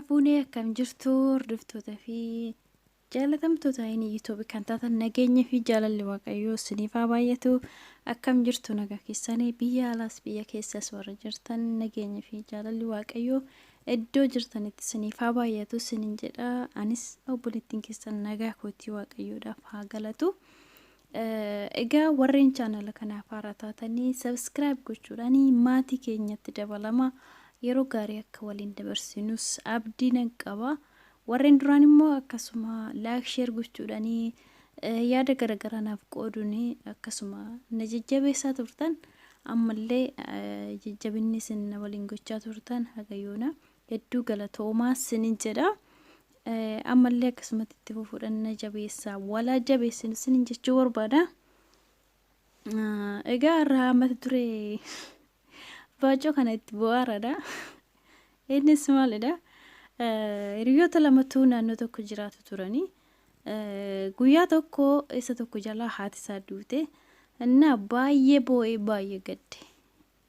fuunee akkam jirtu hordoftoota fi jaalatamtoota inni YouTube kan taatan nageenya fi jaalalli Waaqayyoo isiniif haa baay'atu. Akkam jirtu nagaa keessanii biyya alaas biyya keessas warra jirtan nageenya fi jaalalli Waaqayyoo iddoo jirtanitti isiniif haa baay'atu isinin jedha. Anis obboleettiin keessan nagaa kootii Waaqayyoodhaaf haa galatu. Egaa warreen chaanala kanaaf haaraa taatanii subscribe gochuudhaan maatii keenyatti dabalama. Yeroo gaarii akka waliin dabarsinus abdii nan qaba. Warreen duraan immoo akkasuma like share gochuudhaan yaada garaagaraa naaf qooduun akkasuma na jajjabeessaa turtan ammallee jajjabinni isin na waliin gochaa turtan haga yoona hedduu galatoomaa isinin jedha. Ammallee akkasumatti itti fufuudhaan na jabeessaa walaa jabeessinu isinin jechuu barbaada. Egaa har'a mata duree baacoo kana itti bu'aaradha. Innis maalidha? Hiriyoota lamatu naannoo tokko jiraatu turanii. Guyyaa tokko isa tokko jalaa haati isaa duute. Innaa baay'ee boo'ee baay'ee gadde.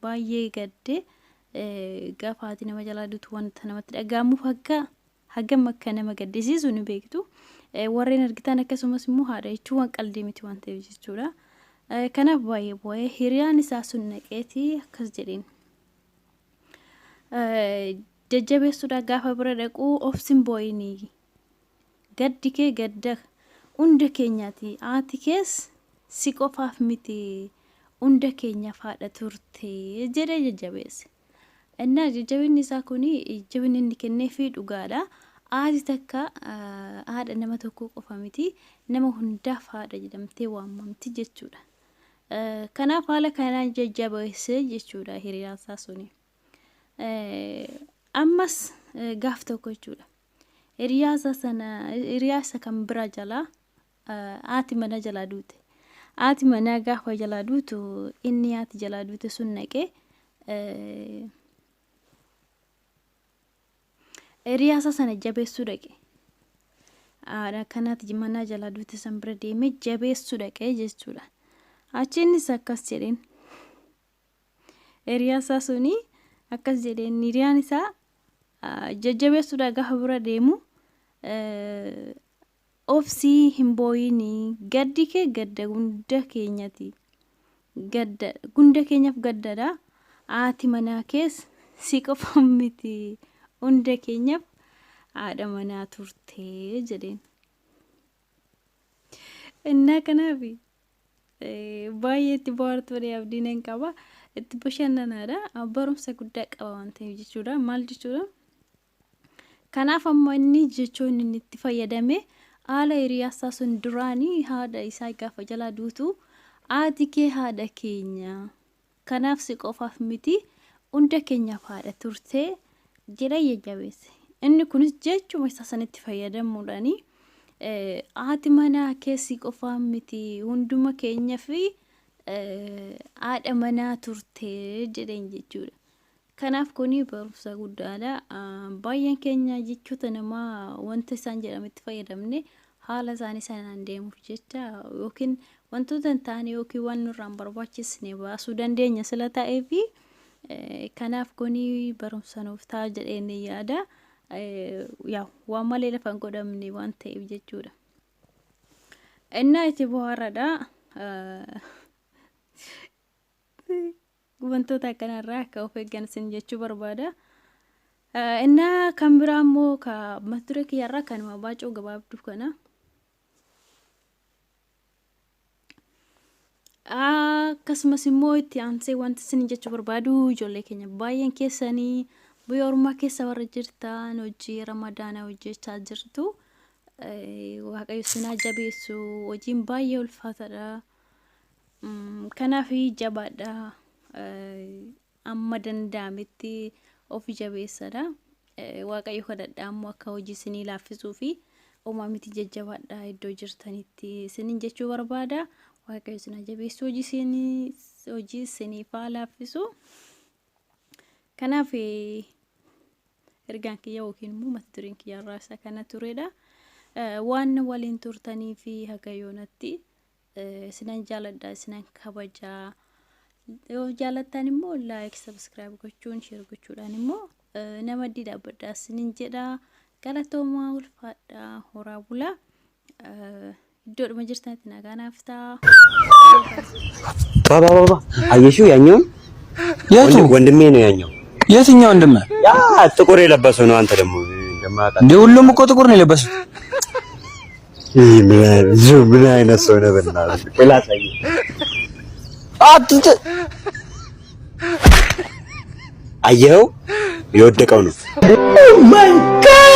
Baay'ee gadde. Gaafa haati nama jalaa duutu wanta namatti dhaga'amu akka hagam akka nama gaddisiisu ni beektu. Warreen argitan akkasumas immoo haadha jechuun waan qaldii miti waan ta'eef jechuudha. Kanaaf baay'ee boo'ee hiriyaan isaa sun naqeetii akkas jedheen. Jajjabeessuudhaa gaafa bira dhaqu obsin boo'inii. Gaddi kee gadda hunda keenyaati. Haati kees si qofaaf miti hunda keenyaaf haadha turte jedhee jajjabeesse. Innaa jajjabinni isaa kun jajjabinni inni kenneefii dhugaadha. Haati takka haadha nama tokkoo qofa miti nama hundaaf haadha jedhamtee waamamti jechuudha. Kanaaf haala kanaan jajjabeesse jechuudha hiriyaan isaa suni. Ammas gaaf tokko jechuudha. Hiriyaa isaa sana hiriyaa isa kan biraa jalaa haati manaa jalaa duute. Haati manaa gaafa jalaa duutu inni haati jalaa duute sun naqee hiriyaa isaa sana jabeessuu dhaqe. Haadha kanaati manaa jalaa duute san bira deemee jabeessuu dhaqee jechuudha. Achi innis akkas jedheen. Hiriyaa isaa suni akkas jedheen hiriyaan isaa jajjabeessuudha gaafa bira deemu obsii hin booyinii gaddi kee gadda hunda keenyati. Gadda hunda keenyaaf gaddadha. Haati manaa kees si qofa miti hunda keenyaaf haadha manaa turte jedheen. Innaa kanaaf baay'ee itti bohaartuu abdii nan qaba. Itti bashannanaadha. Barumsa guddaa qaba waan ta'eef jechuudha. Maal jechuudha? Kanaaf ammoo inni jechoonni inni itti fayyadame haala hiriyaa isaa sun duraanii haadha isaa gaafa jalaa duutu haati kee haadha keenya. Kanaaf si qofaaf miti hunda keenyaaf haadha turte jedhee jajjabeesse. Inni kunis jechuma isaa sanitti fayyadamuudhaani haati manaa kee si qofaaf miti hunduma keenyaaf haadha manaa turte jedheen jechuudha. Kanaaf kuni barumsa guddaadha. Baay'een keenya jechoota namaa wanta isaan jedhametti fayyadamne haala isaanii sanaan deemuuf jecha yookiin wantoota hin taane yookiin waan nurraa hin barbaachisne baasuu dandeenya sila ta'ee fi kanaaf kuni barumsa nuuf ta'a jedheen yaada. Yaa waan malee lafa hin godhamne waan ta'eef jechuudha. Innaa itti bohaaradha. Wantoota akkanarraa akka of eeggan isin jechuu barbaada. Innaa kan biraa immoo ka mata duree kiyyarraa kanuma baacoo gabaabduu kana. Akkasumas immoo itti aansee wanti isin jechuu barbaadu ijoollee keenya baay'een keessanii biyya ormaa keessa warra jirtan hojii ramadaanaa hojjechaa jirtu. Waaqayyo isin haa jabeessu hojiin baay'ee ulfaataadha. Kanaaf jabaadha. Amma danda'ametti of jabeessadha. Waaqayyo kadhadhaa immoo akka hojii isinii laaffisuu fi homaa miti jajjabaadha iddoo jirtanitti isinin jechuu barbaada. Waaqayyo isin haa jabeessu hojii isiniif haa laaffisu. Kanaaf ergaan kiyya yookiin immoo mata dureen kiyya irraa isa kana turedha. Waan waliin turtanii fi haga yoonatti isinan jaaladha isinan kabajaa. Yoo jaalattan immoo like, subscribe gochuun, share gochuudhaan immoo nama maddii dhaabbadhaa isiniin jedha. Galatoomaa, ulfaadhaa, horaa bulaa. Iddoodhuma jirtanitti nagaa naaf ta'a. ባባ አየሽው? ያኛውን። የቱ? ወንድሜ ነው ያኛው። የትኛው ወንድምህ? ያ ጥቁር የለበሰው ነው። አንተ ደግሞ እንደማያውቃት እንደ ሁሉም እኮ ጥቁር ነው የለበሱት። ይህ ምን አይነት ሰው ነው? በእናትህ ቆይ ላሳየህ። አትት አየኸው? የወደቀው ነው። Oh my God!